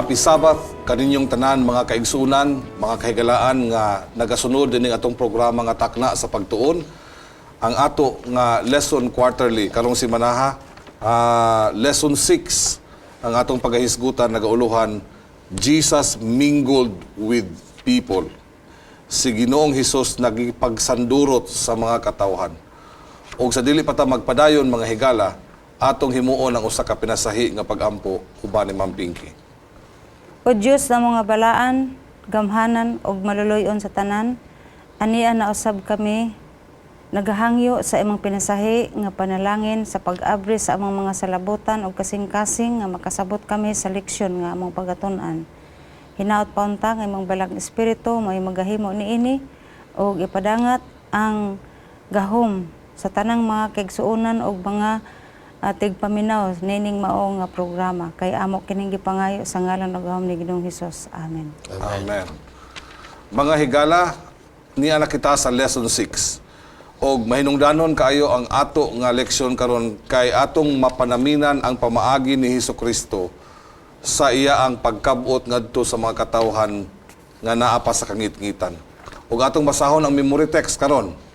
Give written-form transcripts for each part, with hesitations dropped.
Happy Sabbath kaninyong tanan, mga kaigsunan, mga kahigalaan nga nagasunod dining atong programa nga Takna sa Pagtuon. Ang ato nga lesson quarterly karong simanaha, lesson 6 ang atong pagahisgutan, nagauluhan "Jesus Mingled with People." Si Ginoong Hesus nagipagsandurot sa mga katawhan. Og sa dili pa ta magpadayon, mga higala, atong himuon ang usa ka pinasahi nga pagampo uban ni Ma'am Pinky. O Diyos na mga balaan, gamhanan ug maluluy-on sa tanan, ania na usab kami nagahangyo sa imong pinasahi nga panalangin sa pag-abri sa among mga salabutan ug kasing-kasing nga makasabot kami sa leksyon nga among pagatun-an. Hinaot paunta nga imong Balaang Espiritu may magahimo niini ug ipadangat ang gahom sa tanang mga kaigsuonan ug mga tigpaminaw nining mao nga programa, kay amo kining gipangayo sa ngalan ug gahom ni Ginoong Hesus. Amen. Amen. Mga higala, niya na kita sa lesson 6. Og mahinungdanon kaayo ang ato nga leksyon karon kay atong mapanaminan ang pamaagi ni Hesus Kristo sa iya ang pagkabot ngadto sa mga katawhan nga naa pa sa kangitngitan. Ug atong basahon ang memory text karon.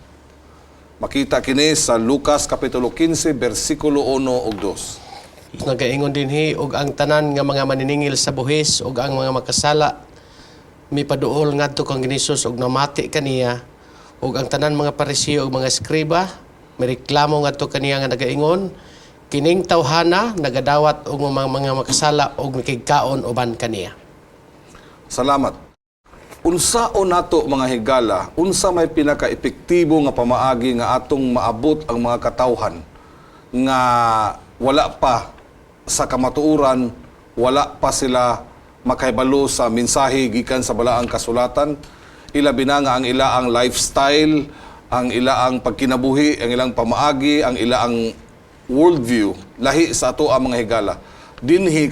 Makita kini sa Lucas kapitulo 15 bersikulo 1 ug 2. Nagaingon dinhi, "Ug ang tanan nga mga maniningil sa buhis ug ang mga makasala mipaduol ngadto kang Hesus ug namati kaniya. Ug ang tanan mga Pariseo ug mga eskriba mireklamo ngadto kaniya nga nagaingon, 'Kining tawhana nagadawat og mga makasala ug nakigkaon uban kaniya.'" Salamat. Unsaon nato, mga higala, unsa may pinaka-epektibo nga pamaagi nga atong maabot ang mga katawhan nga wala pa sa kamatuoran, wala pa sila makahibalo sa mensahe gikan sa Balaang Kasulatan, ilabi na nga ang ilaang lifestyle, ang ilaang pagkinabuhi, ang ilang pamaagi, ang ilaang worldview lahi sa ato ang mga higala? Dinhi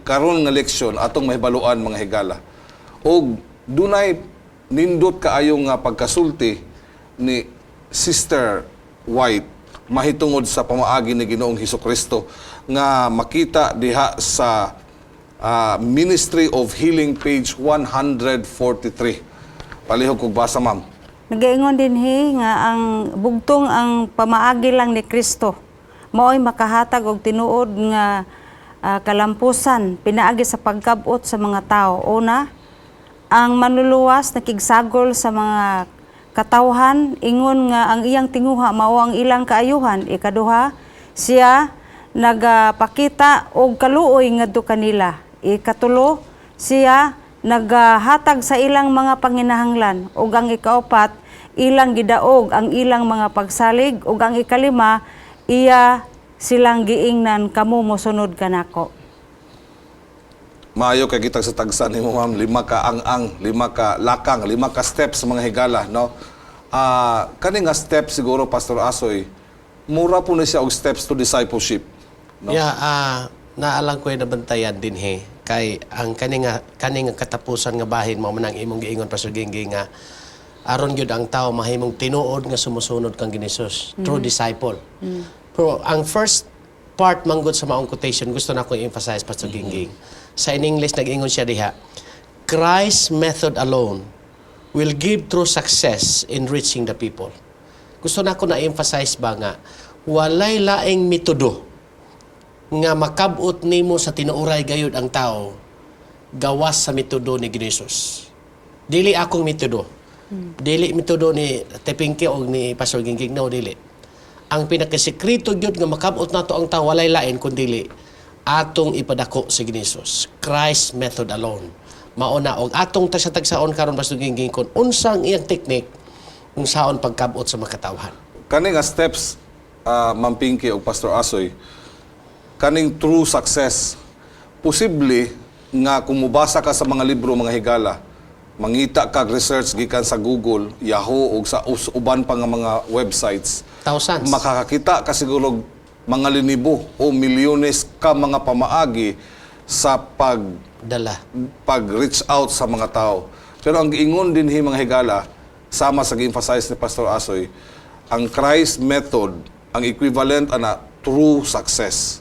karon nga leksyon atong mahibaluan, mga higala. Og dunay nindot kaayo nga pagkasulti ni Sister White mahitungod sa pamaagi ni Ginoong Hesus Kristo nga makita diha sa Ministry of Healing, page 143. Palihog kog basa, ma'am. Nagaingon dinhi nga ang bugtong ang pamaagi lang ni Kristo mao'y makahatag og tinuod nga kalampusan pinaagi sa pagkabot sa mga tao. Una, ang Manluluwas nakigsagol sa mga katawhan ingon nga ang iyang tinguha mao ang ilang kaayuhan. Ikaduha, siya nagapakita og kaluoy ngadto kanila. Ikatulo, siya nagahatag sa ilang mga panginahanglan, ug ang ikaupat, ilang gidaog ang ilang mga pagsalig, ug ang ikalima, iya silang giingnan, "Kamo mosunod kanako." Maayo kay kitag sa tagsa nimo, ma'am, lima ka ang-ang, lima ka lakang, lima ka steps sa mga higala, no? Kani nga steps siguro, Pastor Asoy, mura po na siya og steps to discipleship, no? Yeah, naalang ko yung nabantayan dinhi kay ang kani nga katapusan nga bahin mao man ang imong giingon, Pastor Gingging, nga aron gyud ang tao mahimong tinuod nga sumusunod kang Hesus, true disciple. Pero ang first part manggod sa maong quotation gusto na ko i-emphasize, Pastor Gingging. Sa in English nag-ingon siya diha, "Christ's method alone will give true success in reaching the people." Gusto na ko na-emphasize ba nga walay laing metodo nga makabot nimo sa tinuoray gayud ang tao gawas sa metodo ni Hesus. Dili akong metodo. Dili metodo ni Tepingke o ni Pastor Gingging, no, dili. Ang pinakasekreto gyud nga makabot nato ang tao, walay lain kun dili atong ipadako si Hesus. Christ method alone. Mao na og atong tagsa-tagsaon karon, Pastor Gingging, kun unsang iyang teknik kung saon pagkabot sa makatawhan. Kani nga steps, Ma'am Pinky o Pastor Asoy, kaning true success, posible nga kung mubasa ka sa mga libro, mga higala, mangita kag research gikan sa Google, Yahoo ug sa uban pa nga mga websites, Thousands. Makakakita ka siguro mga linibo o milyones ka mga pamaagi sa pag Dala. Pag-reach out sa mga tao. Pero ang giingon dinhi, mga higala, sama sa gi-emphasize ni Pastor Asoy, ang Christ method, ang equivalent ana true success.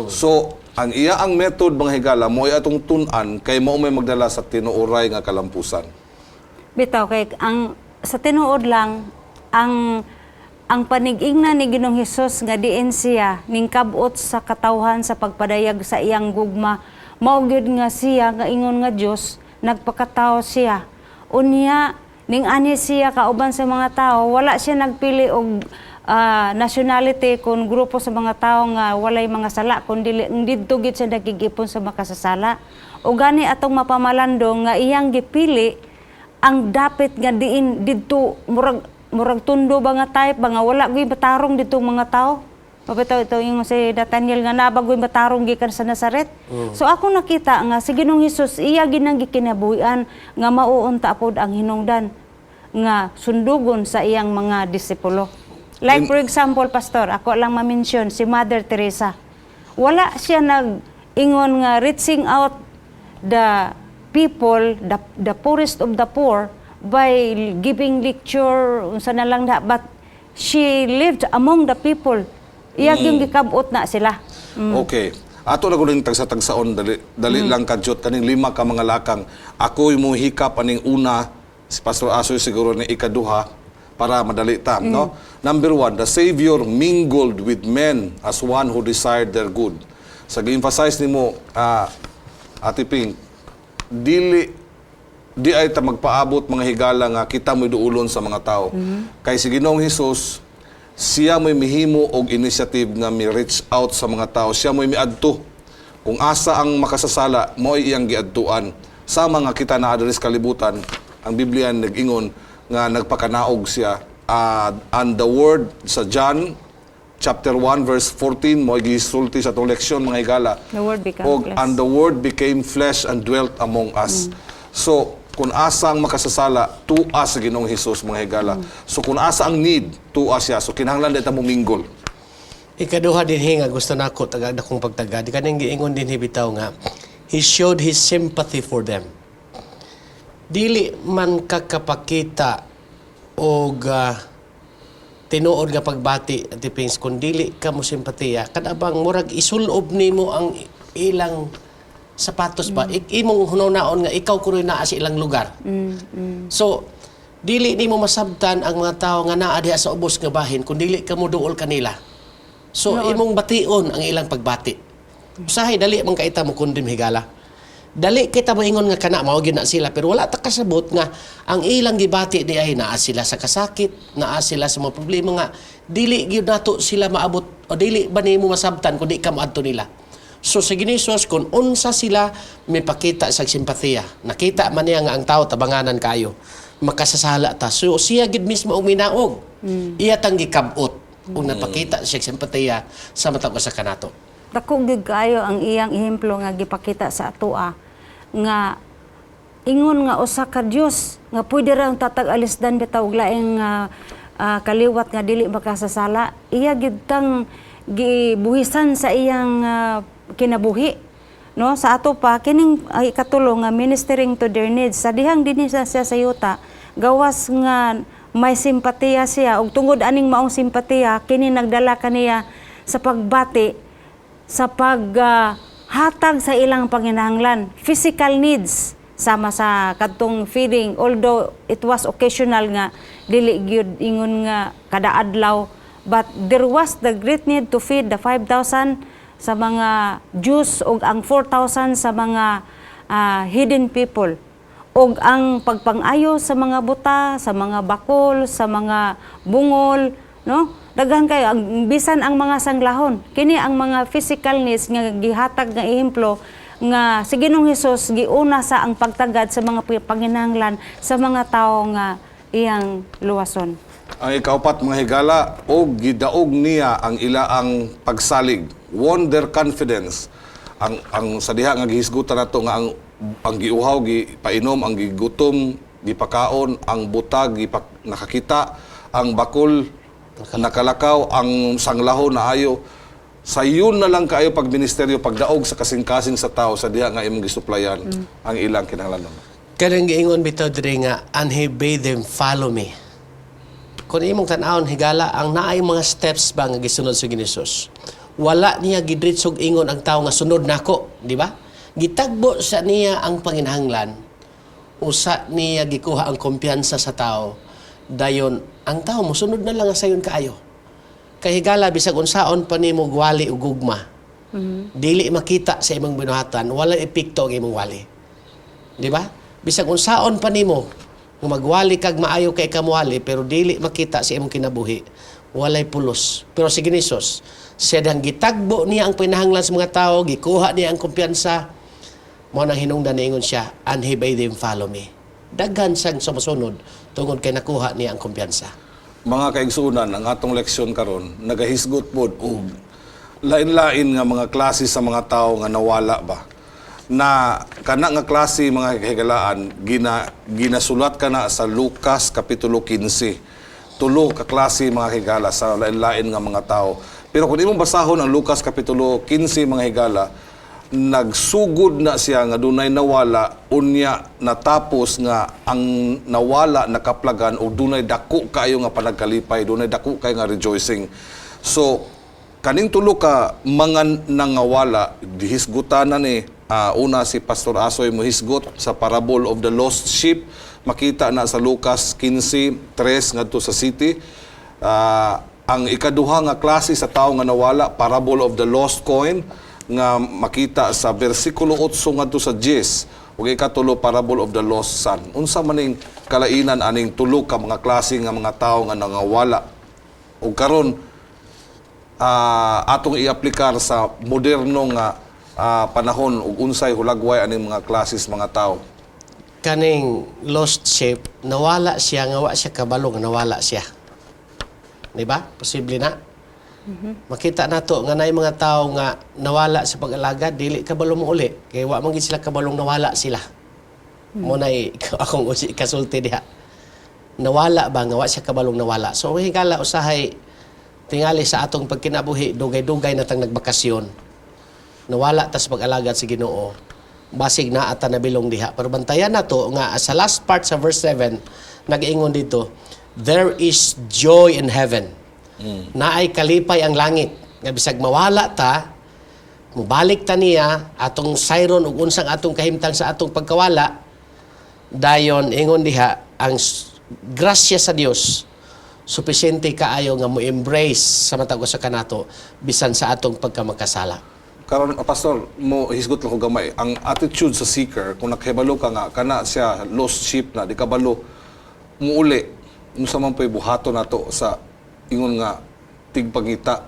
So, Ang iya ang method, mga higala, mo ay atong tun-an kay mao may magdala sa tinuoray nga kalampusan. Bitaw kay ang sa tinuod lang ang panigingna ni Ginoong Hesus nga diin siya ningkab-ot sa katawhan sa pagpadayag sa iyang gugma, mao gyud nga siya nga ingon nga Dios, nagpakatao siya. Unya ning ani siya kauban sa mga tao, wala siya nagpili og nationality kon grupo sa mga tao nga walay mga sala, kun dili didto gid siya nagigipon sa makasasala. O gani atong mapamalandong nga iyang gipili ang dapit nga diin didto murag tundo ba nga type ba nga wala gyud matarong didto mga tao. Mabitaw ito yung si Nathaniel nga nabagoy matarong gikan sa Nazaret. So ako nakita nga si Ginoong Hesus iya ginang gikinabuhian nga mauunta pod ang hinungdan nga sundugon sa iyang mga disipulo. Like for example, Pastor, ako lang ma-mention si Mother Teresa. Wala siya nag ingon nga reaching out the people, the poorest of the poor, by giving lecture, unsa na lang na, but she lived among the people. Iya yung gikabot na sila. Okay. Ato na ko tagsa-tagsaon, dali dali lang kadyot kaning lima ka mga lakang. Ako mo hikap aning una, si Pastor Asoy siguro ni ikaduha para madali ta, no? Number one, the Savior mingled with men as one who desired their good. Sa gi-emphasize nimo, Ate Pink, dili di ay ta magpaabot, mga higala, nga kita mo'y duulon sa mga tao. Kay si Ginoong Hesus, siya mo'y mihimo og initiative nga mi reach out sa mga tao. Siya mo'y miadto. Kung asa ang makasasala, mo'y iyang giadtuan. Sama nga kita na diri sa kalibutan, ang Biblia nag-ingon nga nagpakanaog siya. And the word sa John chapter 1 verse 14 mo gisulti sa atong leksyon, mga higala. The Word became Og, flesh. "And the Word became flesh and dwelt among us." So, kung asa ang makasasala, tua sa Ginoong Hesus, mga higala. So, kung asa ang need, tua siya. So, kinahanglan ta mo mingle. Ikaduha din nga gusto nako tagad akong pagtagad. Kaning giingon din bitaw nga he showed his sympathy for them. Dili man kakapakita og tinuod nga pagbati, Ate Pings, kung dili ka mo simpatiya kada bang murag isulob nimo ang ilang sapatos ba. Imong hunaw-naon nga ikaw kunoy naa sa ilang lugar. So dili nimo masabtan ang mga tao nga naa diha sa ubos nga bahin kung dili ka mo duol kanila. So imong bation ang ilang pagbati. Usahay dali man kaita mo condemn, higala. Dali kita moingon nga kana mao gyud na sila, pero wala ta kasabot nga ang ilang gibati di ay naa sila sa kasakit, naa sila sa mga problema nga dili gyud nato sila maabot o dili ba nimo masabtan kung di ka moadto nila. So sa Ginisos, kung unsa sila mipakita sa simpatiya. Nakita man niya nga ang tao tabanganan kayo. Makasasala ta. So siya gid mismo ang minaog. Iya tang gikab-ot ug napakita siya simpatiya sa matag usa kanato. Dako gyud kaayo ang iyang ehemplo nga gipakita sa atoa nga ingon nga usa ka Dios nga pwede ra ang tatag alisdan bitaw og laing kaliwat nga dili makasasala, iya gid tang gibuhisan sa iyang kinabuhi, no? Sa ato pa kining ay ikatulo nga ministering to their needs sa dihang dinhi sa siya sa yuta, gawas nga may simpatiya siya ug tungod aning maong simpatiya kini nagdala kaniya sa pagbati sa paghatag sa ilang panginahanglan, physical needs sama sa kadtong feeding, although it was occasional nga dili gyud ingon nga kada adlaw, but there was the great need to feed the 5,000 sa mga Jews ug ang 4,000 sa mga hidden people ug ang pagpangayo sa mga buta, sa mga bakol, sa mga bungol, no? Daghan kayo ang bisan ang mga sanglahon. Kini ang mga physical needs nga gihatag nga ehemplo nga si Ginoong Hesus giuna sa ang pagtagad sa mga panginahanglan sa mga tawo nga iyang luwason. Ang ikaupat, mga higala, og gidaog niya ang ilaang pagsalig, won their confidence. Ang sa diha nga gihisgutan nato nga ang giuhaw gipainom, ang gigutom gipakaon, ang butag nakakita, ang bakol nakalakaw, ang sanglahon naayo. Sayon na lang kaayo pag ministeryo, pagdaog sa kasing-kasing sa tao sa diha nga imong gisuplayan ang ilang kinahanglanon. Kanang giingon bitaw diri nga, "And he bade them follow me." Kung imong tan-awon, higala, ang naay mga steps ba nga gisunod sa Ginisus. Wala niya gidritsog ingon ang tao nga sunod nako, di ba? Gitagbo sa niya ang panginahanglan. Usa niya gikuha ang kumpiyansa sa tao. Dayon ang tao mosunod na lang sayon kaayo. Kay higala, bisag unsaon pa nimo gwali ug gugma, dili makita sa imong binuhatan, wala epekto ang imong wali. Di ba? Bisag unsaon pa nimo nga magwali kag maayo kay kamuwali, pero dili makita sa imong kinabuhi, walay pulos. Pero si Ginisos, siya dang gitagbo niya ang pinahanglan sa mga tao, gikuha niya ang kumpiyansa. Mao nang hinungdan niingon siya, "And he bade them follow me." Daghan siyang sumusunod tungod kay nakuha niya ang kumpiyansa. Mga kaigsunan, ang atong leksyon karon nagahisgot pod og lain-lain nga mga klase sa mga tao nga nawala ba. Na kana nga klase, mga kahigalaan, ginasulat kana sa Lucas kapitulo 15. Tulo ka klase, mga higala, sa lain-lain nga mga tao. Pero kung imong basahon ang Lucas kapitulo 15, mga higala, nagsugod na siya nga dunay nawala, unya natapos nga ang nawala nakaplagan o dunay dako kaayo nga panagkalipay, dunay dako kaayo nga rejoicing. So kaning tulo ka mga nangawala, dihisgutan na ni una si Pastor Asoy mohisgot sa parable of the lost sheep, makita na sa Lucas 15:3 ngadto sa 7. Ang ikaduha nga klase sa tao nga nawala, parable of the lost coin nga makita sa bersikulo 8 ngadto sa 10, ug ikatulo, parable of the lost son. Unsa man ning kalainan aning tulo ka mga klase nga mga tao nga nangawala ug karon atong iaplikar sa moderno nga panahon, ug unsay hulagway aning mga klases mga tao? Kaning lost sheep, nawala siya nga wa siya kabalo nga nawala siya. Di ba? Posible na. Makita nato nga naay mga tao nga nawala sa pag-alagad, dili kabalo mo uli. Kay wa man gid sila kabalong nawala sila. Mo nay akong usi kasulti diha. Nawala ba nga wa siya kabalong nawala. So higala, usahay tingali sa atong pagkinabuhi, dugay-dugay na tang nagbakasyon. Nawala ta sa pag-alagad sa Ginoo. Basig na ata nabilong diha. Pero bantayan nato nga sa last part sa verse 7, nag-ingon dito, there is joy in heaven. Naay kalipay ang langit. Nga bisag mawala ta, mubalik ta niya, atong sayron ug unsang atong kahimtang sa atong pagkawala, dayon ingon diha ang grasya sa Dios sufisyente kaayo nga mo embrace sa matag usa kanato bisan sa atong pagkamakasala. Karon, pastor, mo hisgot lang ko gamay. Ang attitude sa seeker, kung nakahibalo ka nga kana siya lost sheep na di kabalo muuli, unsa man po'y buhaton nato sa ingon nga tigpangita?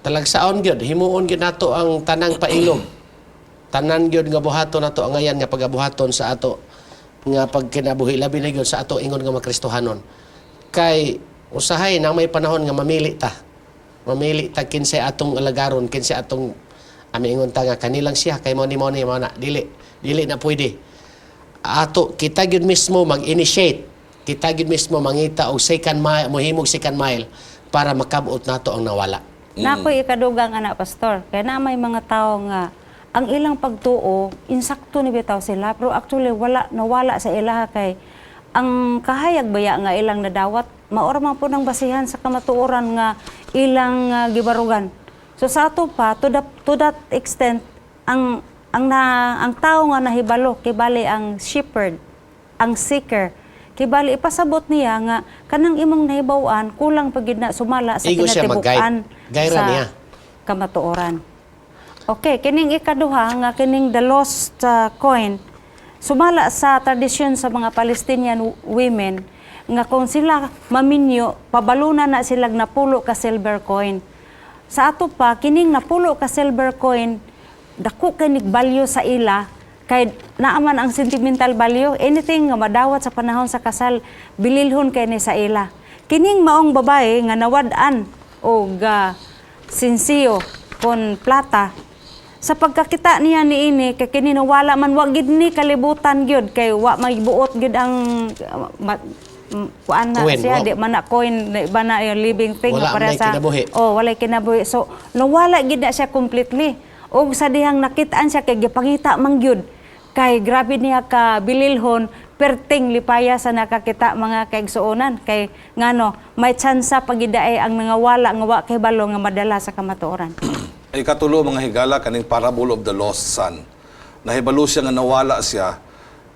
Talagsaon gyud, himuon gyud nato ang tanang pailom. Tanan gyud nga buhaton nato ang ngayan nga pagabuhaton sa ato nga pagkinabuhi, labi na gyud sa ato ingon nga makristohanon. Kay usahay na may panahon nga mamili ta. Mamili ta kinsay atong alagaron, kinsay atong ami, ingon ta nga kanilang siya kay mo ni mo na dili dili na pwede. Ato kita gyud mismo mag-initiate, kita gyud mismo mangita og second mile, mohimog second mile para makabot nato ang nawala. Na ako'y ikadugang ana, pastor. Kaya na may mga tao nga ang ilang pagtuo insakto ni bitaw sila, pero actually wala, nawala sa ilaha, kay ang kahayag baya nga ilang nadawat maora man po ng basihan sa kamatuoran nga ilang gibarugan. So sa ato pa, to that extent, ang tao nga nahibalo, kibali ang shepherd, ang seeker, kibali ipasabot niya nga kanang imong nahibaw-an kulang pa gid na sumala sa Igo siya mag-guide. kinatibuk-an Gayra sa niya. kamatuoran. Okay, kining ikaduha nga kining the lost coin, sumala sa tradisyon sa mga Palestinian women nga kung sila maminyo, pabaluna na silag napulo ka silver coin. Sa ato pa, kining napulo ka silver coin, dako kay value sa ila kay naaman ang sentimental value, anything nga madawat sa panahon sa kasal, bililhon kay ni sa ila. Kining maong babae nga nawad-an og sinsiyo kon plata, sa pagkakita niya niini, kay kini nawala man, wa gid ni kalibutan gyud kay wa may buot gyud ang kuan na Coin, siya, wa- di man na coin, na iba na yung living thing Wala nga para man sa kinabuhi. Oh, walay kinabuhi. So nawala gid na siya completely, og sa dihang nakitaan siya kay gipangita man gyud. Kay grabe niya ka bililhon, perting lipaya sa nakakita, mga kaigsuonan, kay ngano may tsansa pagidae ang nangawala nga wa kay balo nga madala sa kamatuoran. Ikatulo, mga higala, kaning parable of the lost son. Nahibalo siya nga nawala siya,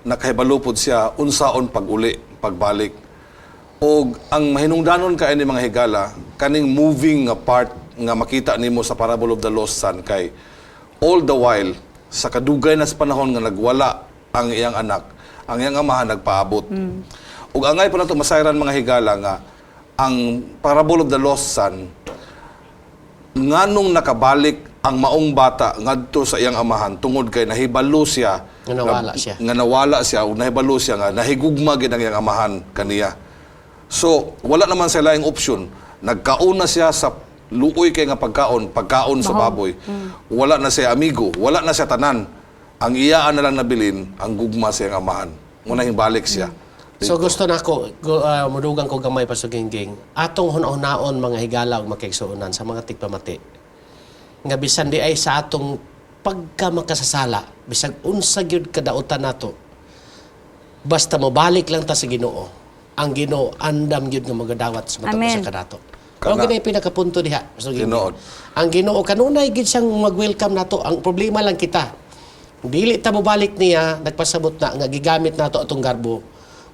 nakahibalo pod siya unsaon pag-uli, pagbalik. Og ang mahinungdanon kay ni, mga higala, kaning moving nga part nga makita nimo sa parable of the lost son kay all the while sa kadugay na sa panahon nga nagwala ang iyang anak, ang iyang amahan nagpaabot. Ug angay pa nato masayran, mga higala, nga ang parable of the lost son, nganong nakabalik ang maong bata ngadto sa iyang amahan? Tungod kay nahibalo siya nga nawala siya. Nga nawala siya ug nahibalo siya nga nahigugma gid ang iyang amahan kaniya. So wala naman sa laing option. Nagkaon na siya sa luoy kay nga pagkaon, pagkaon sa baboy. Wala na siya amigo, wala na siya tanan. Ang iyaan na lang nabilin ang gugma sa iyang amahan. Muna balik siya. So gusto nako mudugang ko gamay, Pastor Gingging. Atong hun-hunaon, mga higala ug makigsuonan sa mga tigpamati, nga bisan di ay sa atong pagka makasasala, bisag unsa gyud kadautan nato, basta mobalik lang ta sa Ginoo. Ang Ginoo andam gyud nga magadawat sa matag Amen. usa kanato. Mao Kana. gyud ay pinakapunto diha, Pastor Gingging. Tinuod. Ang Ginoo kanunay gyud siyang mag-welcome nato. Ang problema lang kita, dili ta mobalik niya, nagpasabot na nga gigamit nato atong garbo.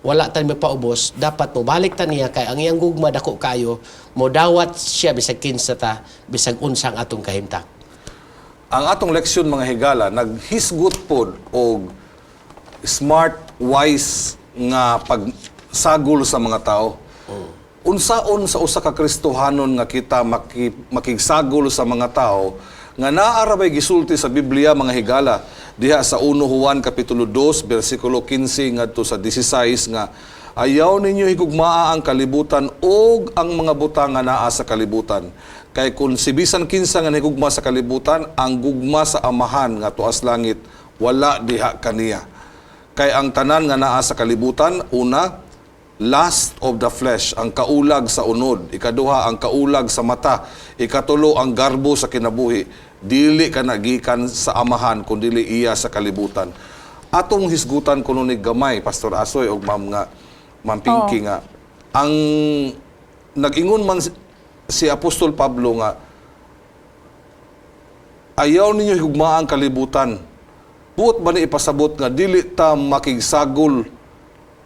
Wala ta paubos, dapat mobalik ta niya kay ang iyang gugma dako kayo, modawat siya bisag kinsa ta, bisag unsang atong kahimtang. Ang atong leksyon, mga higala, naghisgot pod og smart, wise nga pagsagol sa mga tao. Unsaon sa usa ka Kristohanon nga kita makigsagol sa mga tao nga naa ra bay gisulti sa Biblia, mga higala, diha sa 1 Juan kapitulo 2 bersikulo 15 ngadto sa 16 nga ayaw ninyo higugmaa ang kalibutan ug ang mga butang nga naa sa kalibutan, kay kung si bisan kinsa nga nahigugma sa kalibutan, ang gugma sa Amahan nga tuas langit wala diha kaniya. Kay ang tanan nga naa sa kalibutan: una, lust of the flesh, ang kaulag sa unod; ikaduha, ang kaulag sa mata; ikatulo, ang garbo sa kinabuhi. Dili ka nagikan sa Amahan kun dili iya sa kalibutan. Atong hisgutan kuno ni gamay, Pastor Asoy og Ma'am nga Ma'am Pinky, nga ang nag-ingon man si Apostol Pablo nga ayaw ninyo higugmaa ang kalibutan. Buot ba ni ipasabot nga dili ta makigsagol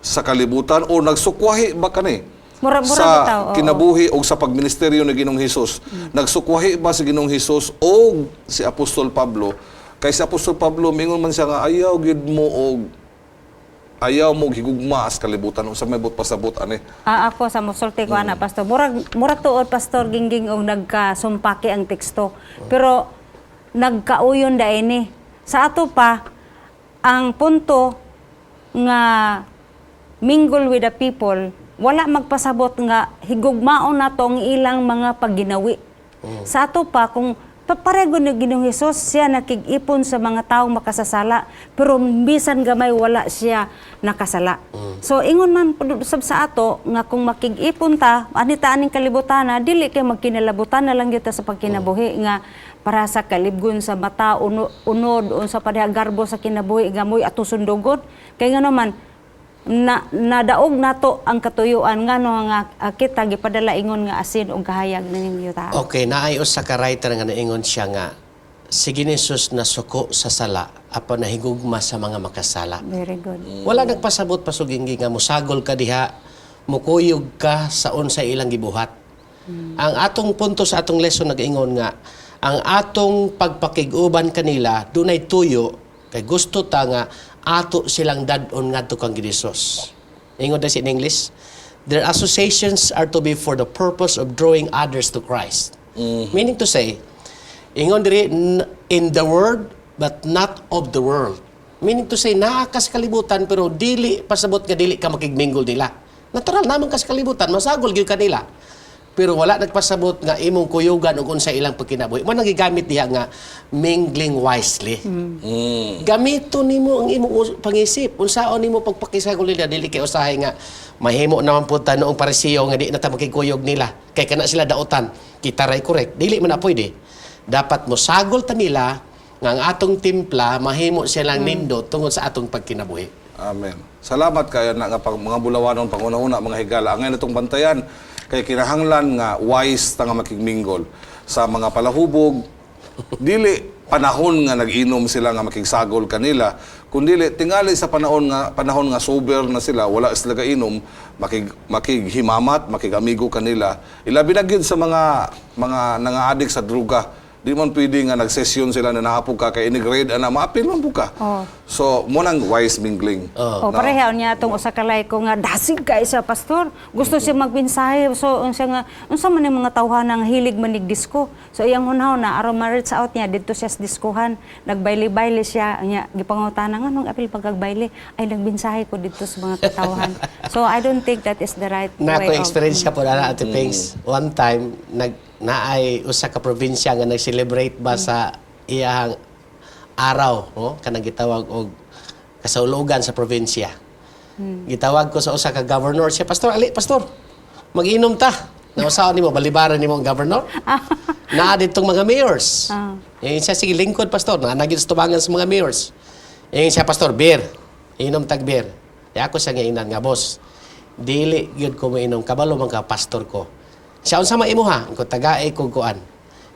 sa kalibutan o nagsukwahi ba kani Mura sa bitaw, oo. kinabuhi o sa pagministeryo ni Ginoong Hesus? Nagsukwahi ba si Ginoong Hesus o si Apostol Pablo? Kay si Apostol Pablo mingon man siya nga ayaw gid mo og ayaw mo higugma sa kalibutan. Unsa may buot pasabot ani? Ah, ako sa mosulti ko ana, Pastor. Murag tuod, Pastor Gingging, og nagkasumpaki ang teksto. Pero nagkauyon da ini. Sa ato pa ang punto nga mingle with the people, wala magpasabot nga higugmaon nato ang ilang mga pagginawi. Sa ato pa, kung pareho ni Ginoong Hesus, siya nakig-ipon sa mga taong makasasala, pero bisan gamay wala siya nakasala. So ingon man pud sab sa ato nga kung makig-ipon ta anita aning kalibutan, dili kay magkinalabutan na lang gyud ta sa pagkinabuhi nga para sa kalibgon sa mata, unod, unsa pa diha, garbo sa kinabuhi nga mo'y ato sundugon, kay ngano man na nadaog nato ang katuyuan ngano nga kita gipadala ingon nga asin og kahayag ning yuta. Okay, naay usa ka writer nga naingon siya nga si Ginesus nasuko sa sala apan nahigugma sa mga makasala. Very good. Wala nagpasabot, pasuginggi, nga musagol ka diha, mukuyog ka sa unsa ilang gibuhat. Ang atong punto sa atong lesson nag-ingon nga ang atong pagpakig-uban kanila dunay tuyo kay gusto ta nga ato silang dad-on ngadto kang Ginesus. Ingon na in English, their associations are to be for the purpose of drawing others to Christ. Meaning to say, ingon diri in the world but not of the world. Meaning to say, naa ka sa kalibutan pero dili pasabot nga dili ka makigmingle nila. Natural naman ka sa kalibutan, masagol gyud kanila. Pero wala nagpasabot nga imong kuyugan ug unsa ilang pagkinabuhi. Mo nang gigamit diha nga mingling wisely. Gamito nimo ang imong pangisip. Unsaon nimo pagpakisagol nila, dili kay usahay nga mahimo naman pud ta noong Parisiyo nga di na ta makigkuyog nila kay kana sila dautan. Kita ray correct. Dili man na pwede. Dapat mo sagol ta nila. Nga ang atong timpla mahimo silang nindot tungod sa atong pagkinabuhi. Amen. Salamat kay na nga pag, mga bulawanon panguna-una mga higala. Angay natong bantayan kay kinahanglan nga wise ta nga makigminggol sa mga palahubog. Dili panahon nga nag-inom sila nga makigsagol kanila, kundili tingali sa panahon nga sober na sila, wala sila gainom, makighimamat, makigamigo kanila. Ilabi na gyud sa mga nangaadik sa druga. Di man pwede nga nagsesyon sila na naapog ka kay ini-grade ana maapil man po ka. Oh. So, mo nang wise mingling. O pareha niya atong usa ka ko nga dasig kay siya, pastor. Gusto siya magmensahe. So unsa nga unsa man yung mga tawhan ang hilig manig disco. So iyang hunhaw na aron ma-reach out niya didto siya sa diskuhan. Nagbayle-bayle siya niya, gipangutana nga nung apil pagkagbayle ay nagmensahe ko didto sa mga katawhan. So I don't think that is the right Na way ko of experience ka po na, Ate Pings. One time naay usa ka probinsya nga nag-celebrate ba sa iyang araw, no? Kanang gitawag og kasaulogan sa probinsya. Gitawag ko sa usa ka governor siya, "Pastor, ali, pastor. Mag-inom ta." Nausaon nimo balibaran nimo ang governor? Naa ditong mga mayors. Eh, siya, "Sige, lingkod, pastor." Naa na gyud sa tubangan sa mga mayors. Eh, siya, "Pastor, beer. Inom tag beer." Eh, ako siya nga inan nga, "Boss, dili gyud ko moinom, kabalo man ka pastor ko." Siya, "Unsa man imo ha?" Ko tagae ko kuan.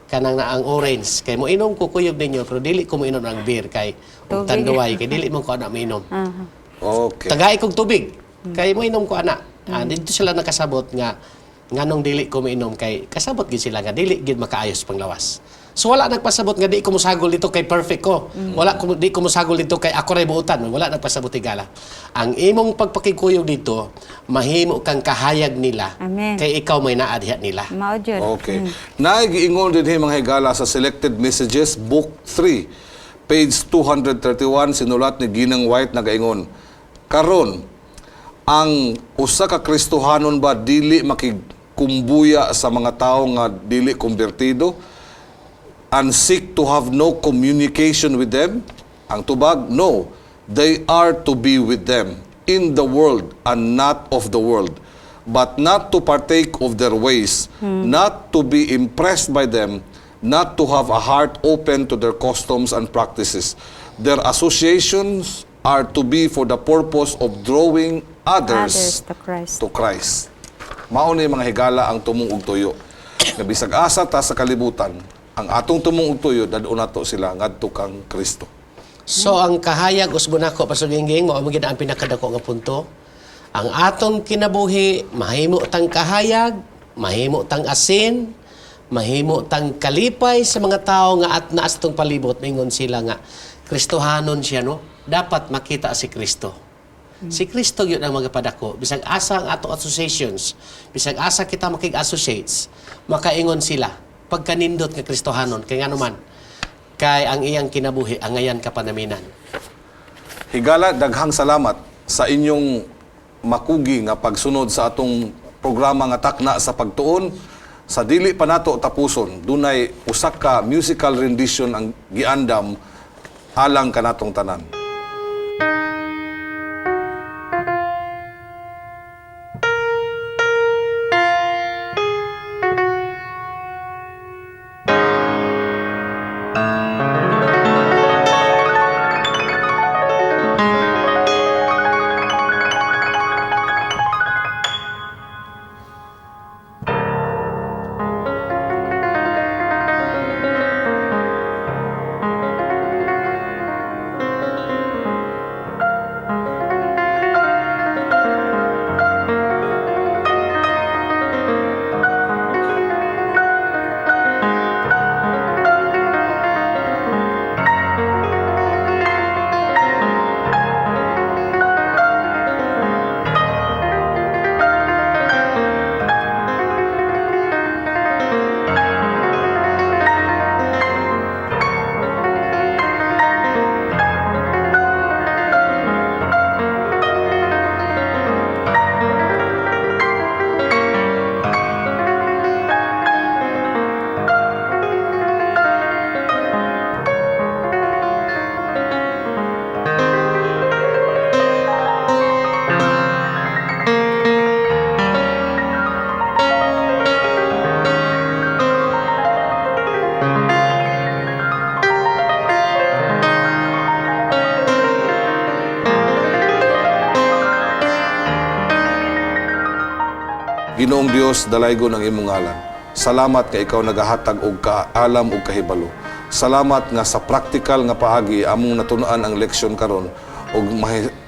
Kanang na ang orange kay moinom ko kuyog ninyo pero dili ko moinom ang beer kay ug Tubig. Tanduay kay dili man ko ana moinom. Tagae kog tubig. Kay moinom ko ana. Ah, dito sila nakasabot nga nganong dili ko moinom kay kasabot gid sila nga dili gid makaayos panglawas. So wala nagpasabot nga di ko mosagol dito kay perfect ko. Wala ko di ko mosagol dito kay ako ray buotan. Wala nagpasabot, higala. Ang imong pagpakigkuyog dito mahimo kang kahayag nila. Amen. Kay ikaw may naa diha nila. Mao jud. Okay. Naigiingon din mga higala sa Selected Messages, Book 3, page 231, sinulat ni Ginang White, nagaingon. Karon, ang usa ka Kristohanon ba dili makigkumbuya sa mga tao nga dili konbertido and seek to have no communication with them? Ang tubag, no. They are to be with them in the world and not of the world, but not to partake of their ways, not to be impressed by them, not to have a heart open to their customs and practices. Their associations are to be for the purpose of drawing others, Others to Christ. To Christ. Mao ni mga higala ang tumong ug tuyo. Nga bisag asa ta sa kalibutan, ang atong tumong ug tuyo dad-on nato sila ngadto kang Kristo. So ang kahayag usbon nako, Pastor Gingging, mao man gid ang pinakadako nga punto. Ang atong kinabuhi mahimo tang kahayag, mahimo tang asin, mahimo tang kalipay sa mga tao nga at naas atong palibot mingon sila nga Kristohanon siya, no. Dapat makita si Kristo. Si Kristo yun ang magapadako. Bisag asa ang atong associations, bisag asa kita makig-associates, makaingon sila pagkanindot nga Kristohanon kay ngano man kay ang iyang kinabuhi angayan kapanaminan. Higala, daghang salamat sa inyong makugi nga pagsunod sa atong programa nga Takna sa Pagtuon. Sa dili pa nato tapuson, dunay usa ka musical rendition ang giandam alang kanatong tanan. Ginoong Dios, dalaygon ang imong ngalan. Salamat nga ikaw nagahatag og kaalam ug kahibalo. Salamat nga sa praktikal nga paagi among natun-an ang leksyon karon ug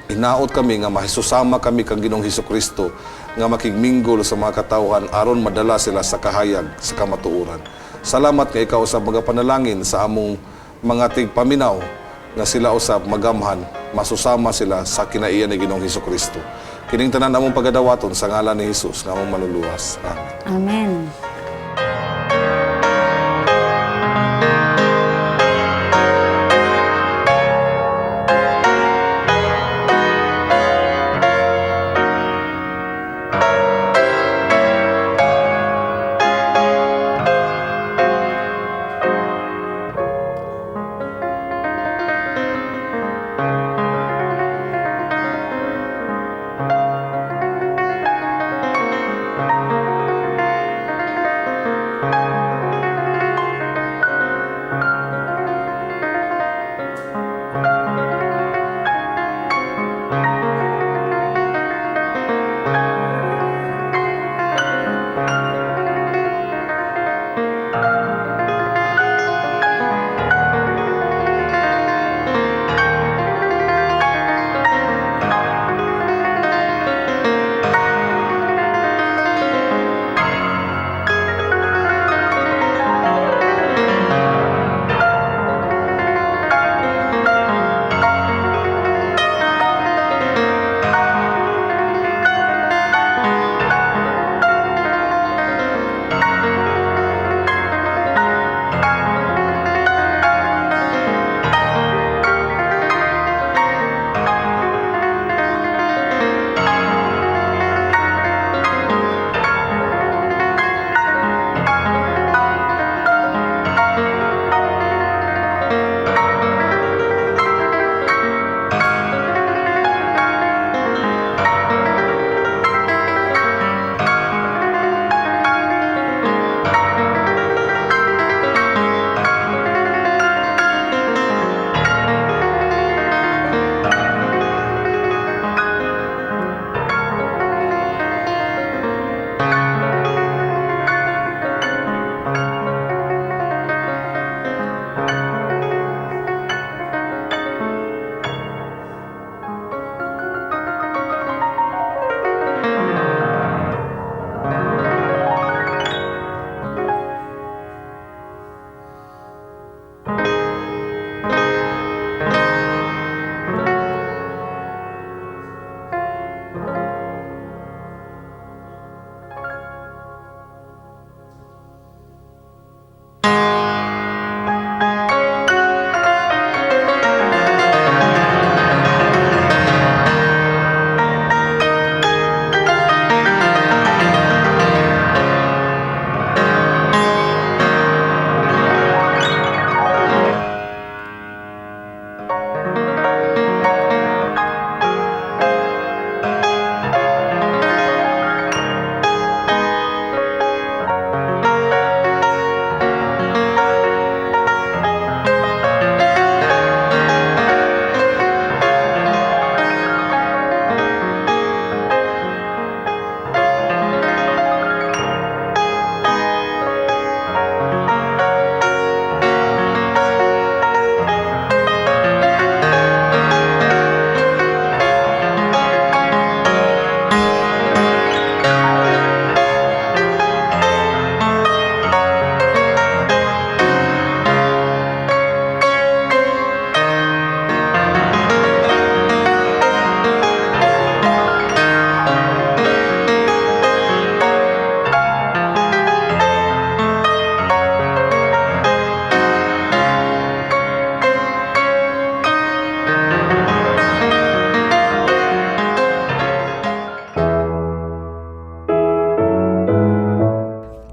hinaot kami nga mahisusama kami kang Ginoong Hesukristo nga makigminggol sa mga katawhan aron madala sila sa kahayag sa kamatuoran. Salamat nga ikaw sa mga panalangin sa among mga tigpaminaw nga sila usab magamhan, masusama sila sa kinaiya ni Ginoong Hesukristo. Kining tanan among pagadawaton sa ngalan ni Hesus nga among manluluwas. Amen. Amen.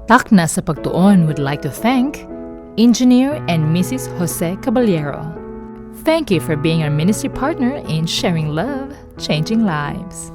Takna sa Pagtuon would like to thank Engineer and Mrs. Jose Caballero. Thank you for being our ministry partner in sharing love, changing lives.